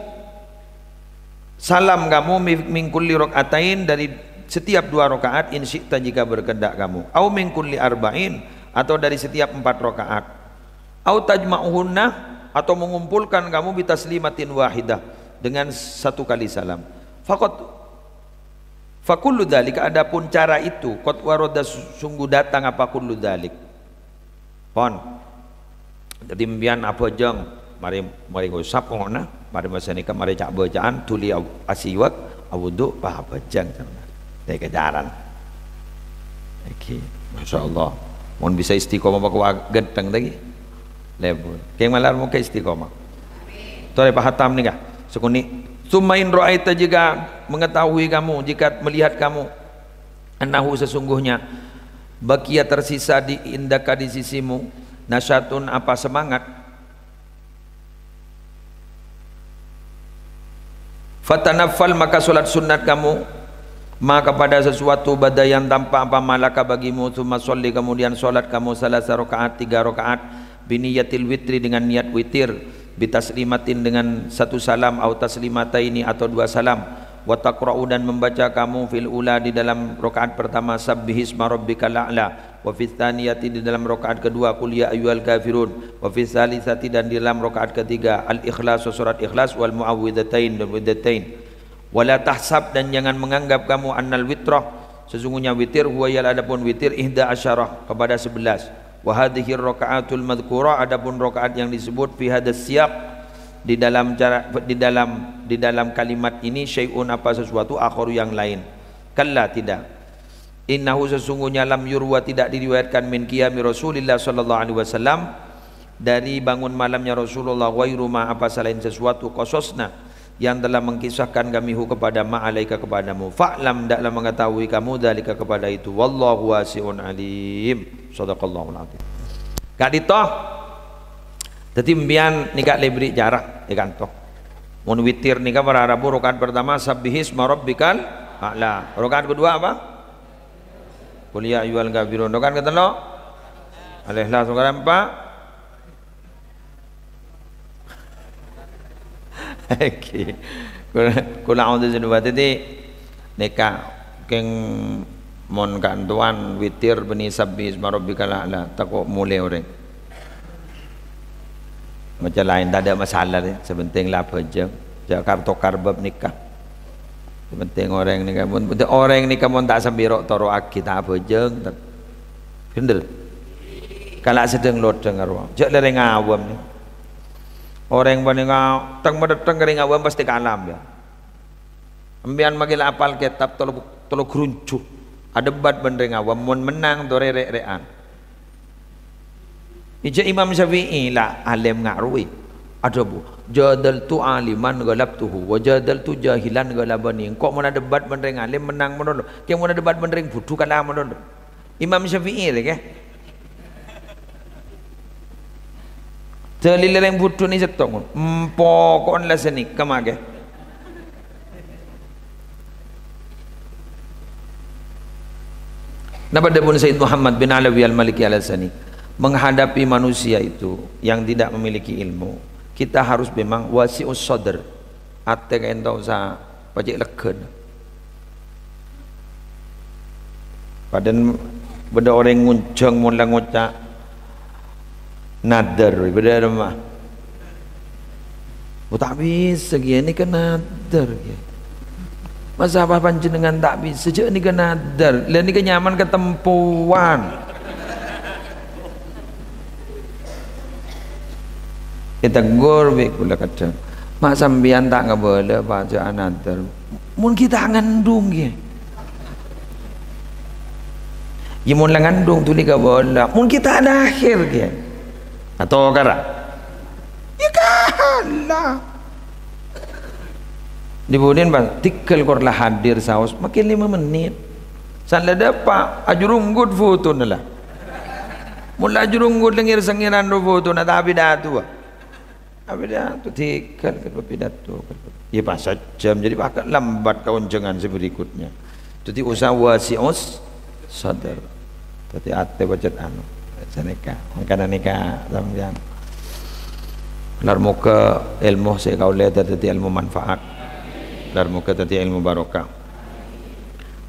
salam kamu, mi-, min kulli rak'atain, dari setiap dua rakaat, in syi'ta, jika berkehendak kamu. Au min kulli arba'in, atau dari setiap empat rakaat. Au tajma'uhunna, atau mengumpulkan kamu, bi taslimatin wahidah, dengan satu kali salam. Faqad, fa kullu dzalika, adapun cara itu, qad warada, su-, sungguh datang apa kullu dzalik. Pon. Dhâddhi, mbiyan abhâjâng, marè, marè ngosap, ngono, marè masa nèka, marè ca'-bâca'an, dhuli aw-, asiwak, awudu, pas abhâjâng. Dâ' kècaran. Èngghi, masyaallah. Mon bisa istiqomah, bâkal ghânteng, ta' èngghi? Lebur. Kèng malar moghâ istiqomah. Torè pahatam nèka, sakonè'. Tsumma in ra'aita, jika mengetahui kamu, jika melihat kamu, annahu, sesungguhnya, baqiya, tersisa, di indaka, di sisimu, nasyatun, apa semangat. Fatanaffal, maka sholat sunat kamu, ma, kepada sesuatu, bada, yang tampak, apa, ma laka, bagimu, tsumma sholli, kemudian sholat kamu, tsalatsa rakaat, tiga rakaat, biniyatil witri, dengan niat witir, bitaslimatin, dengan satu salam, au taslimataini, atau dua salam. Wa taqra'u, dan membaca kamu, fil ula, di dalam rakaat pertama, sabbihisma rabbikal a'la, wa fis tsaniyati, di dalam rakaat kedua, qul ya ayyuhal kafirun, wa fis tsalitsati, dan di dalam rakaat ketiga, al ikhlas, surat Ikhlas, wal mu'awwidzatain, dan mu'awwidzatain. Wa la tahsab, dan jangan menganggap kamu, annal witra, sesungguhnya witir, huwa, ialah adapun witir, ihda asyara, kepada sebelas. Wa hadzihir raka'atul madzkurah, adapun rakaat yang disebut, fi hadzas siyaq, di dalam cara, di dalam, di dalam kalimat ini, syai'un, apa, sesuatu, akharu, yang lain. Kalla, tidak. Innahu, sesungguhnya, lam yurwa, tidak diriwayatkan, min qiyami Rasulillah sallallahu alaihi wasallam, dari bangun malamnya Rasulullah, ghairu ma, apa, selain sesuatu, qasasna, yang telah mengkisahkan kami, hu, kepada, ma, alaika, kepadamu. Fa'lam, hendaklah mengetahui kamu, dzalika, kepada itu. Wallahu wasi'un alim. Shadaqallahul adzim. Ka'dinto. Dhâddhi, mbiyan nèka lebri jarak, è kanto. Mon witir nèka para rabu, rakaat pertama, sabbihisma rabbikal a'la. Rakaat kedua apa? Qul ya ayyuhal kafirun. Rakaat ketello'? Al-Ikhlas. Rakaat empa'? Èngghi. Qul, qul a'udzu birabbin nas. Dhâddhi, nèka, kèng mon ka'dinto witir bânnè sabbihisma rabbikal a'la, tako' molè orèng. Maca laèn, tadâ' masalah, rè. Sè pentèng la abhâjâng. Jhâ' kar-tokar bab nèka. Sè pentèng orèng nèka, mon, orèng nèka mon ta' sambhâjâng, toro'aghi, ta' abhâjâng, ta'. Bhender. Kala' sedheng lodheng karo. Jhâ' la rèng awam, nè. Orèng panèka teng-matettheng ka rèng awam pastè kalah, ya. Empèyan makè la apal kètab tello, tello grunju. Adebat bân rèng awam, mon mennang torè rè'-rè'an. Ijâ Imam Syafi'i la alèm nga' rowa. Adhâbu, "Jadaltu aliman ghalabtuhu, wa jadaltu jahilan ghalabani." Engko' mon adebat bân rèng alim, mennang malolo. Kè mon adebat bân rèng budhu, kala malolo. Imam Syafi'i rè, kè. Dalil rèng budhu nè sèttong. Em, poko'en la sanèka makè. Napa dhâbuna Sayyid Muhammad bin Alawi Al-Maliki Al-Hassani? Menghadapi manusia itu yang tidak memiliki ilmu, kita harus memang wasi'us sadr. Atè kaènto sa pacè' leggâna. Padahal bâdâ orèng ngonjhâng mon la ngoca' nadhâr, bâdâ, ma? Oh, ta' bisa, Kè, nèka nadhâr, Kè. Masa apa panjhennengngan ta' bisa? Jhâ' nèka nadhâr. Lah, nèka nyamana katempowan. Èteggor bi' kaulâ kadhâng, "Ma' sampèyan ta' ngabâlâ, Pa', jhâ' anadhâr." Mon ghi' ta' ngandung, Kè. Yâ, mon la ngandung, dhuli kabâlâ. Mon ghi' ta' lahèr, Kè. Atokara. Yâ, kala. Dibudin, Bang, tèghâl kor la hadir saos, makè lèma mennit. San la dâpa', ajurunggut fotona la. Mon la ajurunggut lèngèr-sèngèran ro fotona, ta' bidâ towa. Abidâ tu tèghâl ka pidato. Yâ, pas sajjhâm, jadi pakat lambat ka onjhângan sè berikutnya. Dhâddhi usaha wasi'us sadr. Dhâddhi atè pajhât anu. Sanèka. Mangkana nèka sampèyan. Lar moghâ èlmo sè kaulâ dhâddhi èlmo manfaat. Lar moghâ dhâddhi èlmo barokah.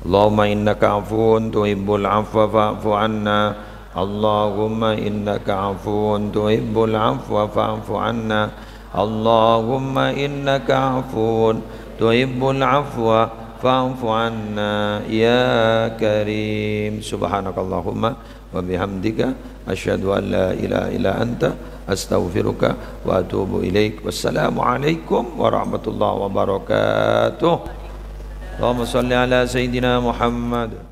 Allahumma innaka afuwun tuhibbul afwa fa'fu anna. Allahumma innaka afuwun tuhibbul afwa fa'fu anna. Allahumma innaka afuwun tuhibbul afwa fa'fu anna ya karim. Subhanakallahumma wa bihamdika, asyhadu an la ilaha illa anta, astaghfiruka wa atubu ilaik. Wassalamualaikum warahmatullahi wabarakatuh. Allahumma shalli ala sayyidina Muhammad.